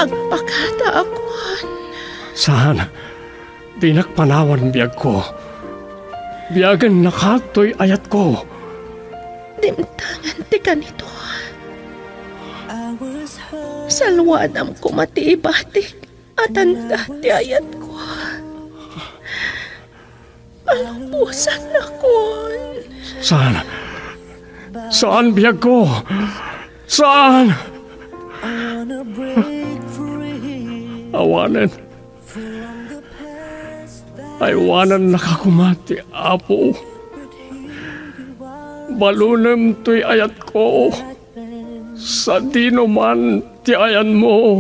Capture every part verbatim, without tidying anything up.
Pakada a kuan. Saan, dinak panawan biagko. Biagennaka toy ayatko. Dimtengen ti kanito. Salwadam koma ti ibatik a tanda ti ayatko. Palungpusannakon. Saan? Saan, biagko? Saan? Awanen. Aywanannaka koma ti Apo. Balunem toy ayatko. Sadino man ti ayanmo.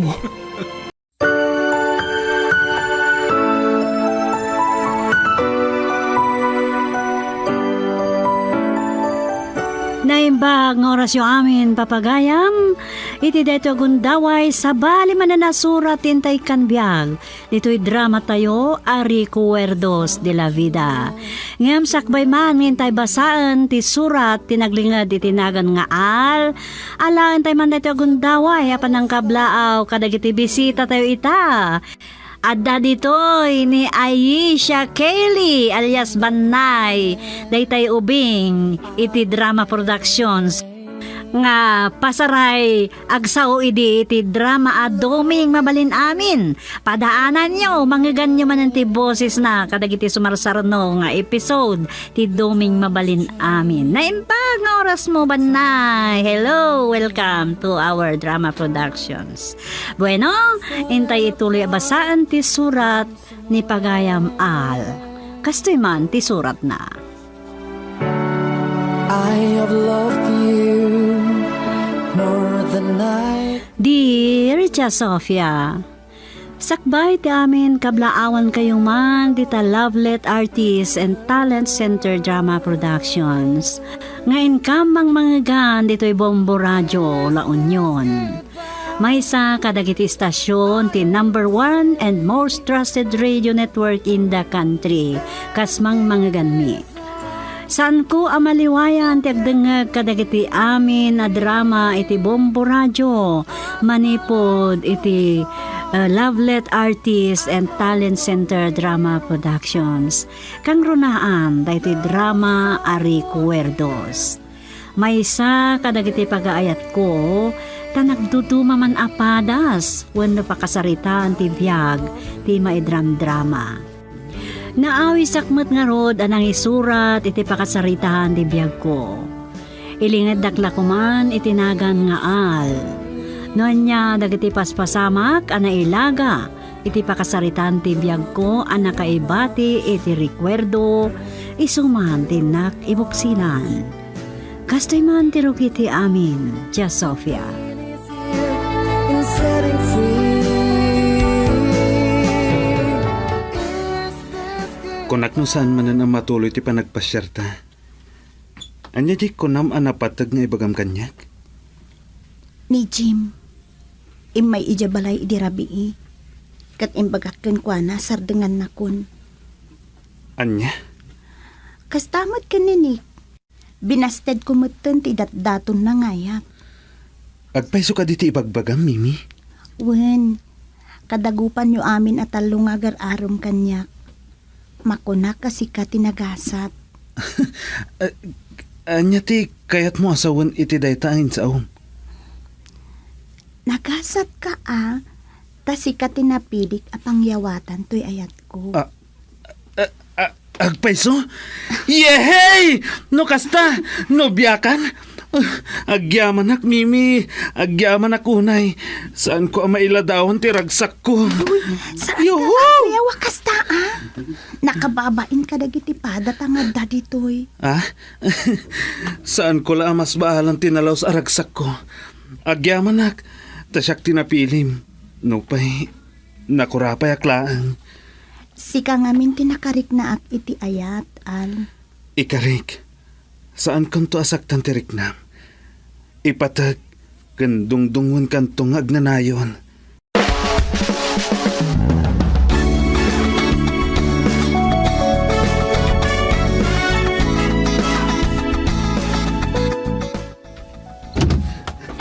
Naimbag nga orasyo amin, papagayam. Iti daytoy a gundaway, sabali manen a surat ti intay kan biag ditoy dramatayo a Recuerdos de la Vida. Ngem sakbay man nga intay basaen ti surat ti naglinged iti nagan nga Al, alaentay man daytoy a gundaway a panangkablaaw kadagiti bisitatayo ita. Adda ditoy ni Aisha Kelly alias Bannay, daytay ubing iti Drama Productions nga pasaray agsao idi iti drama a Doming Mabalin Amin. Padaananyo, mangeganyo manen ti bosesna kadagiti sumarsarno nga episode ti Doming Mabalin Amin. Naimbag nga orasmo, Bannay. Hello, welcome to our drama productions. Bueno, intay ituloy a basaen ti surat ni pagayam Al. Kastoy man ti suratna. I have loved you more than I Dear Tia Sofia, sakbay ti amin kablaawan kayo man dita Lovelet Artist and Talent Center Drama Productions nga inkam mangmangegan ditoy Bombo Radio La Union. Maysa kadagiti istasyon ti number one and most trusted radio network in the country, kas mangmangeganmi. Saanko a maliwayan ti agdengngeg kadagiti amin a drama iti Bombo Radio manipud iti, uh, Lovelet Artist and Talent Center Drama Productions. Kangrunaan daytoy drama a Recuerdos. Maysa kadagiti pagaayatko, ta nagduduma man a padas wenno pakasaritaan ti biag ti maidramdrama. Naawisak met ngarud a nangisurat iti pakasaritaan ti biagko. Ilingeddak la koman iti nagan nga Al. No ania dagiti paspasamak a nailaga iti pakasaritaan ti biagko a nakaibati iti rekuerdo, isu man ti innak ibuksilan. Kastoy man ti rugi ti amin, Tia Sofia. Kunak no saan manen a matuloy ti panagpasiarta. Ania ti kunam a napateg nga ibagam kaniak? Ni Jim, immay idiay balay idi rabii, ket imbagak kenkuana sardengannakon. Ania? Kasta met ken ni Nick. Binastedko metten ti datdatonna nga ayat. Agpayso kadi ti ibagbagam, Mimi? Wen, kadagupanyo amin a tallo nga agar-arem kaniak. Makunak a sika ti nagasat. A-, ania ti kayatmo a sawen iti dayta a insaom? Nagasatka a, ta sika ti napilik a pangyawatan toy ayatko. A, a, a, agpayso? Yehey! No kasta, no biakan, agyamanak, Mimi. Agyamanak unay. Saanko a mailadawan ti ragsakko. Uy, saan ka Yuhu! Ayaw a kasta, a? Nakababain kadagiti padata nga adda ditoy. A? Saanko la a masbaalan ti nalaus a ragsakko. Agyamanak, ta siak ti napilim. Nupay, nakurapayak laeng. Sika ngamin ti nakariknaak iti ayat, Al. Ikarik, saankanto a saktan ti riknam. Ipateg ken dungdungngoenkanto nga agnanayon.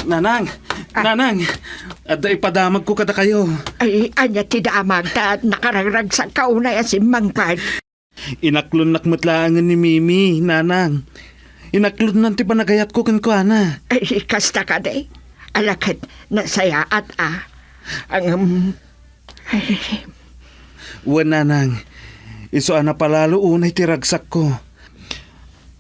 Nanang! Ah. Nanang! Adda ipadamagko kadakayo. Ay, ania ti damag ta nakaragragsak ka unay a simmangpet? Inaklonnak met laengen ni Mimi, nanang. Inaklonnan ti panagayatko kenkuana. Ay, kasta kadi? Ala ket nasayaat a. Ngem, ay. Wen, nanang. Isu a napalalo unay ti ragsakko.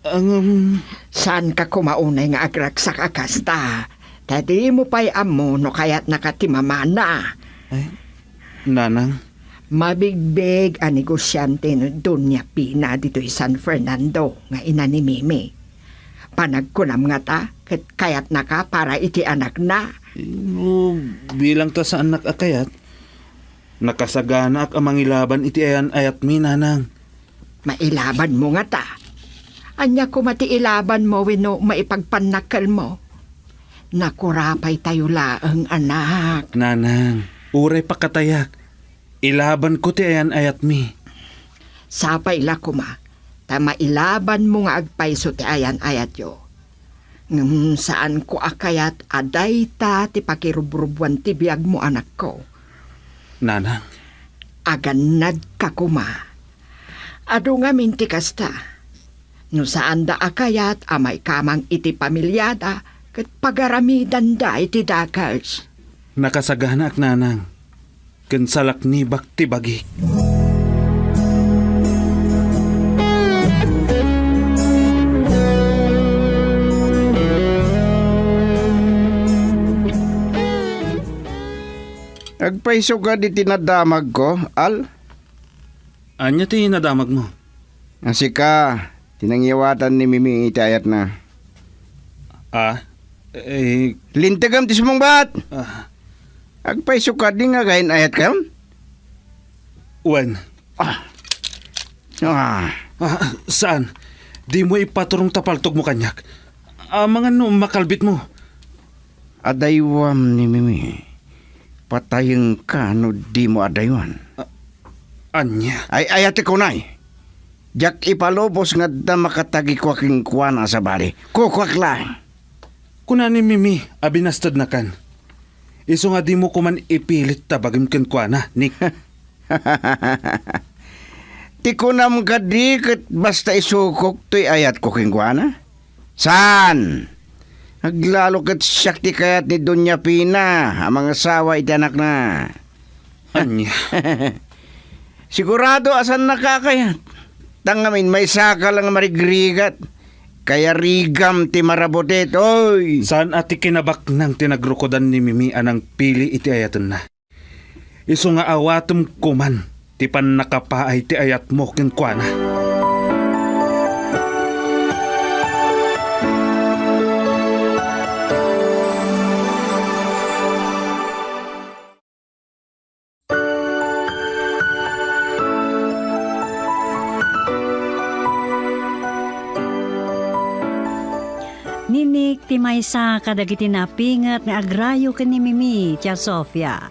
Ngem, saanka koma unay nga agragsak a kasta. Ta dimo pay ammo no kayatnaka ti mamana. Ay, nanang. Mabigbig a negosiante ni Doña Pina ditoy San Fernando nga ina ni Mimi. Panagkunam ngata, ket kayatnaka para iti anakna. No, bilang ta saannak a kayat, nakasaganaak a mangilaban iti ayan-ayatmi, nanang. Mailabanmo ngata? Ania koma ti ilabanmo wenno maipagpannakkelmo? Nakurapaytayo laeng, anak. Nanang, uray pakatayak, ilabanko ti ayan-ayatmi. Sapay la koma, ta mailabanmo nga agpayso ti ayan-ayatyo. Ngem saanko a kayat a dayta ti pakirubrubbuan ti biagmo, anakko. Nanang. Agannadka koma. Adu ngamin ti kasta. No saanda a kayat a maikamang iti pamiliada ket pagaramidanda iti dakes. Nakasaganaak, nanang, ken salaknibak ti bagik. Agpayso kadi ti nadamagko, Al? Ania ti nadamagmo? A, sika ti nangyawatan ni Mimi iti ayatna. Ah, eh, lintegem ti sumungbat! Ah. Agpayso kadi nga agayan-ayatkem? Wen. Ah. Ah. Ah, saan? Dimo ipaturong ta paltogmo kaniak. Amangan no makalbitmo. Adaywam ni Mimi. Patayenka no dimo adaywan. A-, ania? Ay, ayatek unay. Diak ipalubos nga adda makatagikua kenkuana a sabali. Kukuak laeng. Kuna ni Mimi a binastednakan. Isu nga dimo koman ipilit ta bagim kenkuana, Nick. Ti kunam kadi ket basta isukok toy ayatko kenkuana? Saan? Aglalo ket siak ti kayat ni Doña Pina a mangasawa iti anakna. Ania? Sigurado a saannaka a kayat. Ta ngamin, maysaka la nga marigrigat. Kayarigam ti marabutit, oy! Saan a ti kinabaknang ti nagrukodan ni Mimi a nangpili iti ayatenna. Isu nga awatem koman ti pannakapaay ti ayatmo kenkuana. Ninik ti maysa kadagiti napinget nga agrayo ken ni Mimi, Tia Sofia.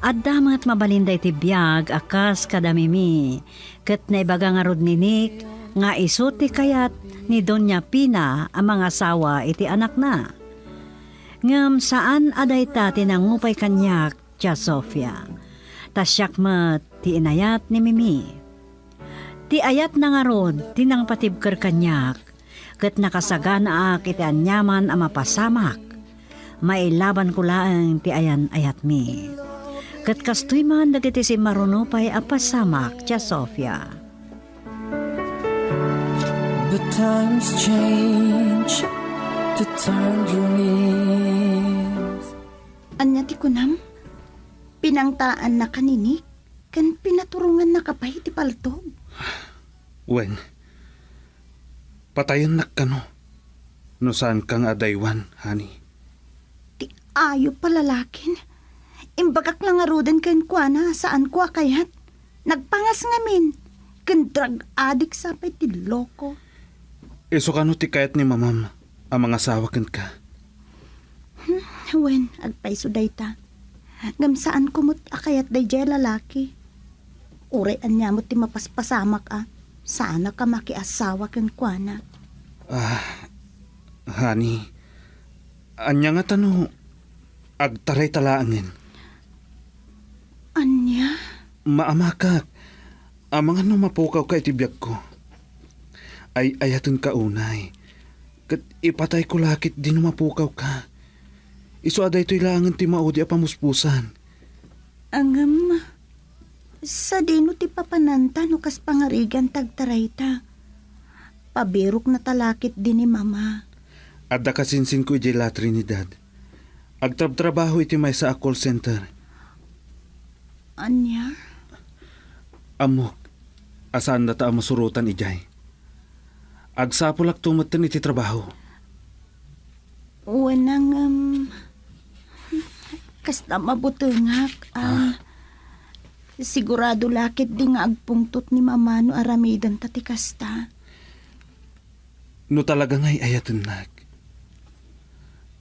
Adda met mabalinda iti biag a kas kada Mimi, ket naibaga ngarud ni Nick nga isu ti kayat ni Doña Pina a mangasawa iti anakna. Ngem saan a dayta ti nangupay kaniak, Tia Sofia, ta siak met ti inayat ni Mimi. Ti ayatna ngarud ti nangpatibker kaniak, ket nakasaganaak iti aniaman a mapasamak. Mailabanko laeng ti ayan-ayatmi. Ket kastoy man dagiti simmaruno pay a pasamak, Tia Sofia. The times change to turn dreams. Ania ti kunam? Pinangtaannaka ni Nick ken pinaturongannaka pay iti paltog? Wen, patayennak kano no saanka nga adaywan, honey. Ti ayup a lalakin. Imbagak la ngaruden kenkuana a saanko a kayat. Nagpangas ngamin. Ken drug addict sa pay ti loko. Isu kano ti kayat ni mamam a mangasawa kenka? Hmm, wen, agpayso dayta. Ngem saanko met a kayat daydiay a lalaki. Uray ania met ti mapaspasamak a, saanak a makiasawa kenkuana. Ah, honey, ania ngata no Agtarayta laengen. Ania? Maamakak. Amangan no mapukawka iti biagko. Ay-ayatenka unay. Ket ipatayko la ketdi no mapukawka. Isu a daytoy laengen ti maudi a pamuspusan. Ngem, sadino ti papananta no kas pangarigan ti agtarayta? Pabiroknata la ketdi ni Mama. Adda kasinsinko idiay La Trinidad. Agtrabtrabaho iti maysa a call center. Ania? Ammok a saannata a masurotan idiay. Agsapulakto metten iti trabaho. Wen, ngem, kasta mabutengak, a, Ah. Sigurado la ketdi nga agpungtot ni Mama no aramidenta ti kasta. No talaga nga ay-ayatennak,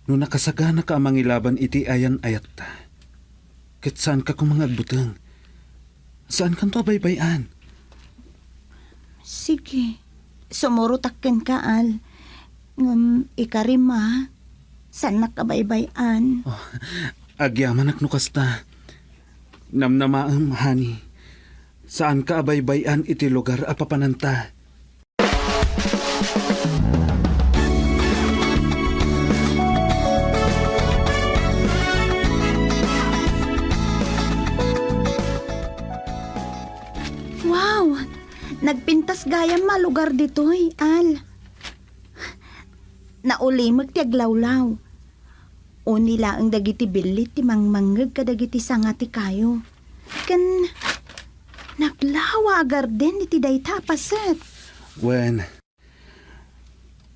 no nakasaganaka a mangilaban iti ayan-ayatta, ket saanka koma nga agbuteng. Saankanto a baybay-an. Sige. Sumurotak kenka, Al. Ngem ikari, Ma, saannak a baybay-an. Oh, agyamanak no kasta. Namnamaem, honey. Saanka a baybay-an iti lugar a papananta. Wow! Nagpintas gayam a lugar ditoy, Al. Naulimek ti aglawlaw. Uni laeng dagiti billit ti mangmangngeg kadagiti sanga ti kayo. Ken naglawa a garden iti dayta a paset. Wen,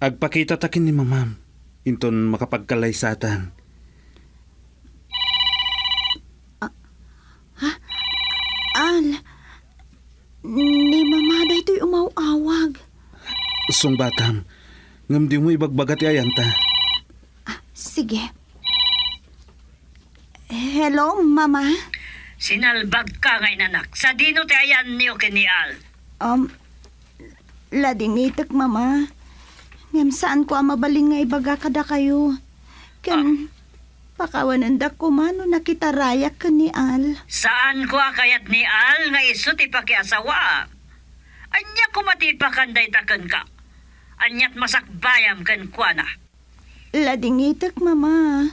agpakitata ken ni Mamam inton makapagkallaysatan. Ah, ha? Al, ni Mama daytoy umaw-awag. Sungbatam, ngem dimo ibagbaga ti ayanta. Ah, sige. Hello, Mama? Sinalbagka nga inanak. Sadino ti ayanyo ken ni Al? Um, ladingitek, Mama. Ngem saanko a mabalin nga ibaga kadakayo. Ken, Ah. pakawanendak koma no nakitarayak ken ni Al. Saanko a kayat ni Al nga isu ti pakiasawaam. Ania koma ti ipakan dayta kenka? Aniat masakbayam kenkuana? Ladingitek, Mama.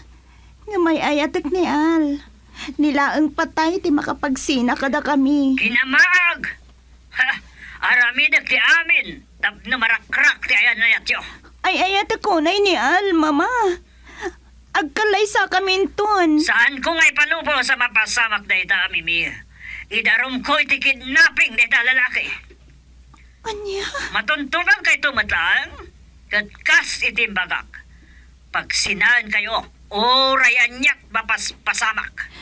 Ngem ay-ayatek ni Al. Ni laeng patay ti makapagsina kadakami. Kinamaag! Ha! Aramidek ti amin tapno marakrak ti ayan-ayatyo. Ay-ayatek unay ni Al, Mama. Agkallaysakami inton. Saanko nga ipanubos a mapasamak dayta a Mimi. Idarumko iti kidnapping dayta a lalaki. Ania? Matuntonankayto met laeng, ket kas iti imbagak, pagsinaenkayo, uray aniat mapaspasamak.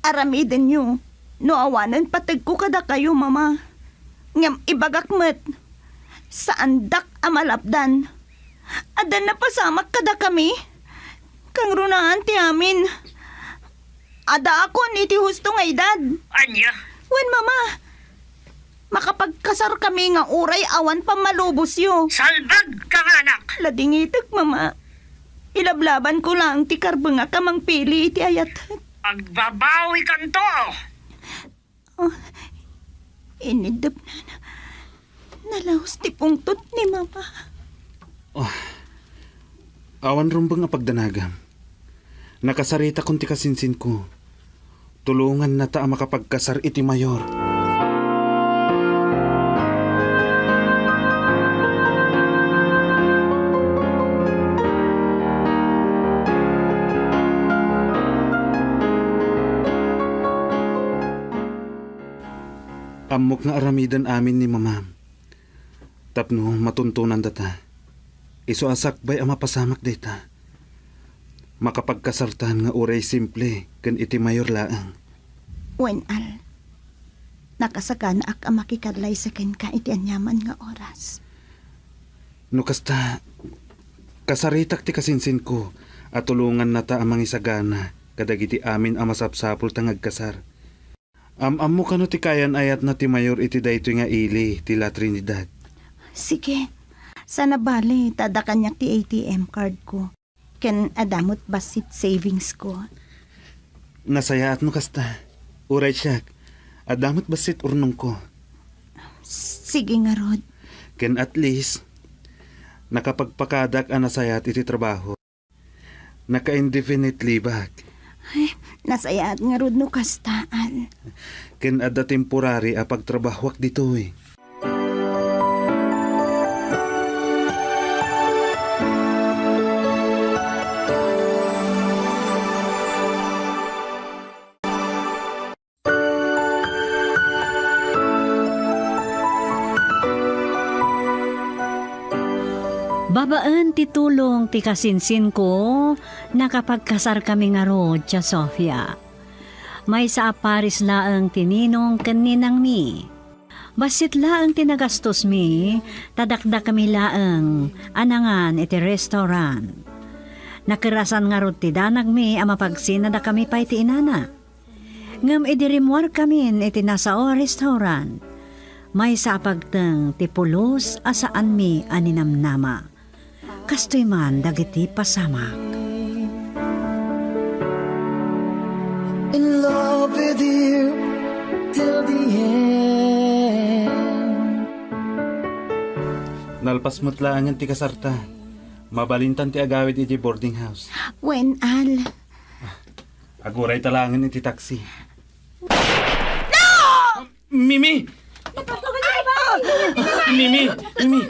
Aramidenyo no awanen pategko kadakayo, Mama. Ngem ibagak met, saandak a malapdan. Adda napasamak kadakami. Kangrunaan ti amin. Addaakon iti husto nga edad. Ania? Wen, Mama. Makapagkasarkami nga uray awan pammalubosyo. Salbagka nga anak! Ladingitek, Mama. Ilablabanko laeng ti karbengak a mangpili iti ayatek. Agbabawikanto! Oh, iniddep na. Nalaus ti pungtot ni Mama. Oh, awan rumbeng a pagdanagam. Nakasaritakon ti kasinsinko. Tulongannata a makapagkasar iti mayor. Ammok nga aramiden amin ni Mamam tapno matuntonandata. Isu a sakbay a mapasamak dayta. Makapagkasartan nga uray simple ken iti mayor laeng. Wen, Al, nakasaganaak a makikallaysa kenka iti aniaman nga oras. No kasta, kasaritak ti kasinsinko a tulongannata a mangisagana kadagiti amin a masapsapulta nga agkasar. Am-ammo kano ti kayan-ayatna ti mayor iti daytoy nga ili ti La Trinidad? Sige. Sana bale, ta adda kaniak ti A T M card ko. Ken adda met bassit savings ko. Nasayaat no kasta. Uray siak, adda met bassit urnongko. Sige ngarud. Ken at least, nakapagpakadak a nasayaat iti trabaho. Naka-indefinite leave-ak. Ay, nasayaat ngarud no kasta, Al. Ken adda temporary a pagtrabahoak ditoy. Babaen ti tulong ti kasinsinko, nakapagkasarkami ngarud, Tia Sofia. Maysa a pares laeng ti ninong ken ninangmi. Bassit laeng ti nagastosmi, ta dakdakami laeng a nangan iti restaurant. Nakerasan ngarud ti danagmi a mapagsinadakami pay ti inana. Ngem idi rimmuarkamin iti nasao a restaurant, maysa a pagteng ti pulos a saanmi a ninamnama. Kastoy man dagiti pasamak. In love with you till the end. Nalpas met laengen ti kasarta. Mabalintan ti agawid iti boarding house. Wen, Al. Agurayta laengen iti taxi. Mimi! Mimi! Mimi!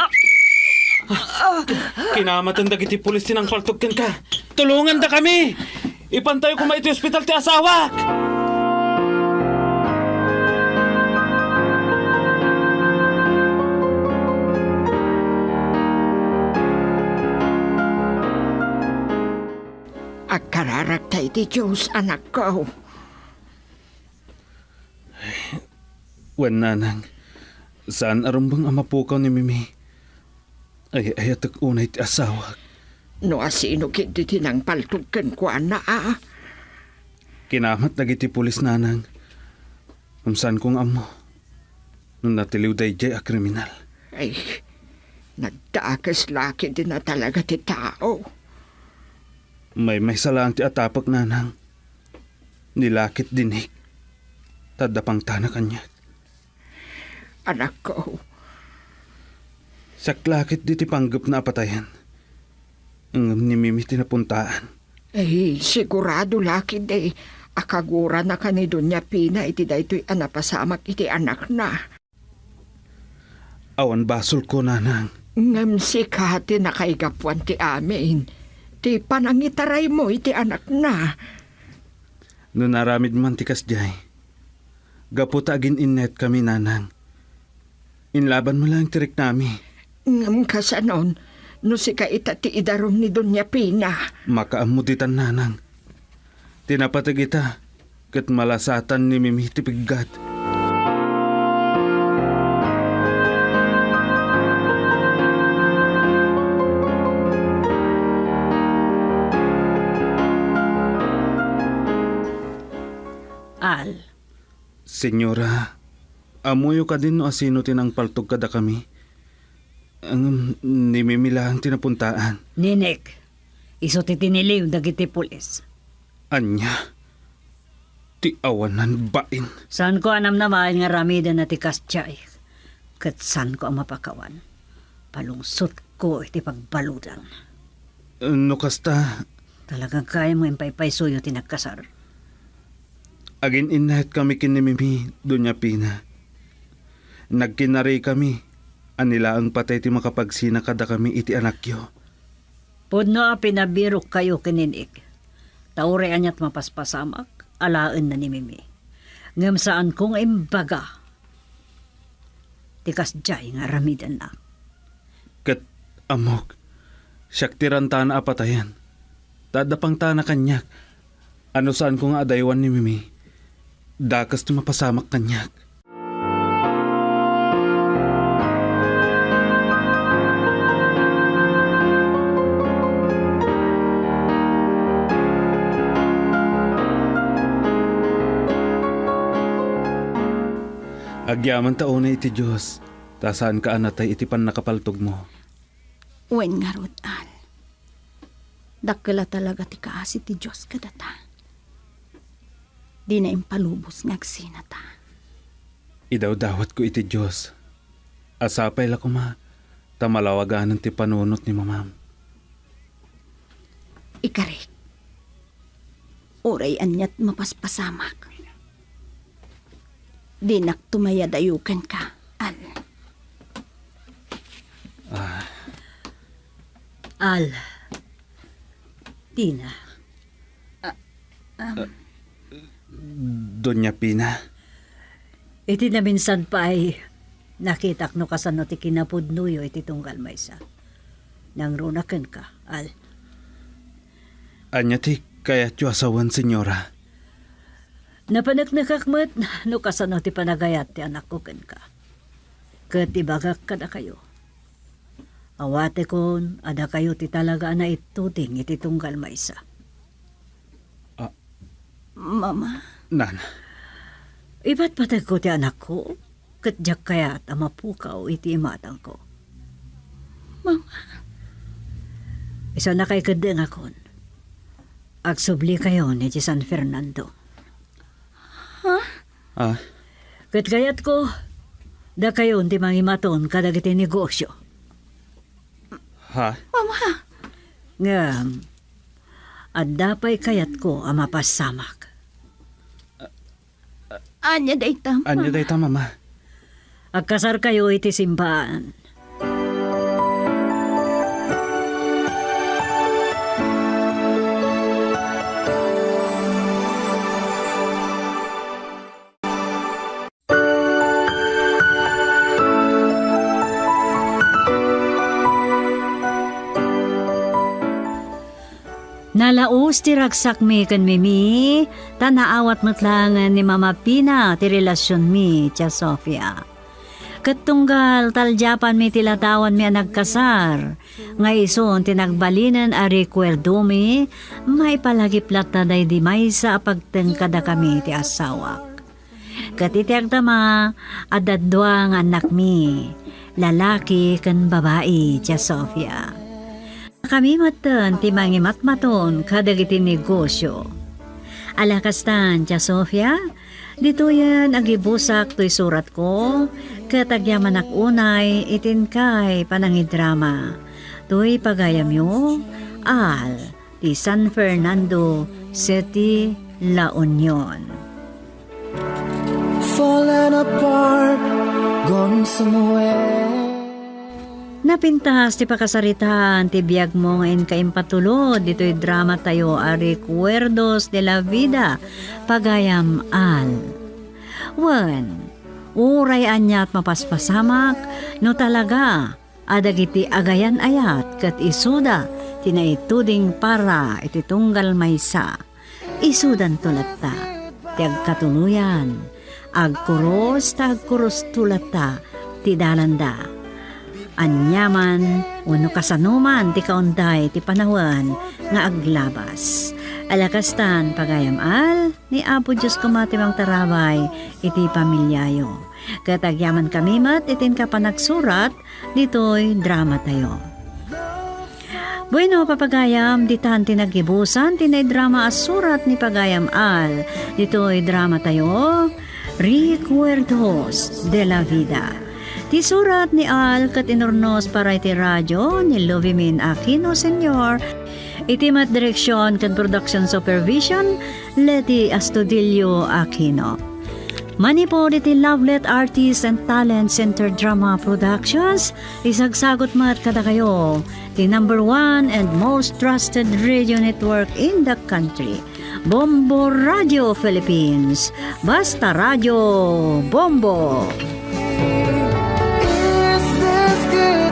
Kinamaten dagiti pulis ti nangpaltog kenka. Tulongandakami! Ipantayo koma iti ospital ti asawak! Agkararagta iti Dios, anakko. Wen, nanang, saan a rumbeng a mapukaw ni Mimi. Ay-ayatek unay ti asawak. No asino ketdi ti nangpaltog kenkuana, a? Kinamat dagiti pulis, nanang. Ngem saanko nga ammo no natiliw daydiay a kriminal. Ay, nagdakes la ketdi na talaga ti tao. Maymaysa laeng ti atapek, nanang. Ni la ketdi ni, ta adda pangtana kaniak. Anakko. Siak la ketdi ti panggepna a patayen. Ngem ni Mimi ti napuntaan. Ay, sigurado la ketdi a kaguranaka ni Doña Pina iti daytoy a napasamak iti anakna. Awan basolko, nanang. Ngem sika ti nakaigapuan ti amin, ti panangitaraymo iti anakna. No naaramid man ti kasdiay, gapu ta agin-innayatkami, nanang, inlabanmo laeng ti riknami. Ngem kasanon, no sika ita ti idarum ni Doña Pina? Makaammo ditan, nanang. Ti napateg ita, ket malasatan ni Mimi ti piggat. Al. Señora, ammoyo kadi no asino ti nangpaltog kadakami? Ngem ni Mimi laeng ti napuntaan. Ninek, isu ti tiniliw dagiti pulis. Ania? Ti awanan bain. Saanko a namnamaen nga aramidenna ti kasdiay, ket saanko a mapakawan. Palungsotko iti pagbaludan. No kasta, talagang kayam nga impaypaysoyo ti nagkasar. Agin-innayatkami ken ni Mimi, Doña Pina. Nagkinarikami a ni laeng patay ti makapagsina kadakami iti anakyo. Pudno a pinabirokkayo ken ni Nick. Ta uray aniat mapaspasamak, alaenna ni Mimi. Ngem saanko nga imbaga ti kasdiay nga aramidenna. Ket ammok, siak ti rantana a patayen, ta adda pangtana kaniak. A no saanko nga adaywan ni Mimi, dakes ti mapasamak kaniak. Agyamanta unay iti Dios, ta saanka a natay iti pannakapaltogmo. Wen ngarud, Al. Dakkel a talaga ti kaasi ti Dios kadata. Dina impalubos nga agsinata. Idawdawatko iti Dios a sapay la koma ta malawaganen ti panunot ni mamam. Ikarik, uray aniat mapaspasamak, dinak tumayadayo kenka, Al. Ah. Al. Tina. Ah, um. Ah, Doña Pina. Iti naminsan pay, nakitak no kasano ti kinapudnoyo iti tunggal maysa. Nangruna kenka, Al. Ania ti kayatyo a sawen, Señora? Napaneknekak met no kasano ti panagayat ti anakko kenka. Ket ibagak kadakayo, awatekon a dakayo ti talaga a naittuding iti tunggal maysa. Ah. Mama. Nan. Ipatpategko ti anakko, ket diak kayat a mapukaw iti imatangko. Mama. Isu a nakaikeddengakon. Agsublikayon iti San Fernando. Ha? Ah. Ket kayatko, dakayon ti mangimaton kadagiti negosyo. Ha? Mama! Ngem, adda pay kayatko a mapaspasamak. Ania dayta, Mama? Ania dayta, Mama? Agkasarkayo iti simbaan. Nalaus ti ragsakmi ken Mimi, ta naawat met laengen ni Mama Pina ti relasionmi, Tia Sofia. Ket tunggal taldiapanmi ti latawanmi a nagkasar, nga isun ti nagbalinen a rekuerdomi, maipalagip latta daydi maysa a pagteng kadakami ti asawak. Ket iti agdama, adda dua nga annakmi, lalaki ken babai, Tia Sofia. Kami metten ti mangimatmaton kadagiti negosyo. Ala kastan, Tia Sofia, ditoyen agibusak toy suratko, ket agyamanak unay iti inkay panangidrama. Toy pagayamyo, Al, ti San Fernando City, La Union. Fallen apart, gone somewhere. Napintas ti pakasaritaan ti biagmo nga inka impatulod ditoy dramatayo a Recuerdos de la Vida, pagayam Al. Wen, uray aniat mapaspasamak, no talaga a dagiti agayan-ayat ket isuda ti naituding para iti tunggal maysa. Isudanto latta ti agkatuloyan, agkuros ta agkurosto latta ti dalanda. Aniaman wenno kasanoman ti kaunday ti panawen nga aglabas. Ala kastan, pagayam Al, ni Apo Dios koma ti mangtarabay iti pamiliayo. Ket agyamankami met iti inka panagsurat ditoy dramatayo. Bueno, papagayam, ditan ti naggibusan ti naidrama a surat ni pagayam Al ditoy dramatayo, Recuerdos de la Vida. Ti surat ni Al ket inurnos para iti radio ni Lovimin Aquino Senior, iti met direksion ken production supervision, Leti Astudillo Aquino. Manipud iti Lovelet Artist and Talent Center Drama Productions, isagsagut met kadakayo ti number one and most trusted radio network in the country, Bombo Radio Philippines. Basta Radio Bombo! Is this good?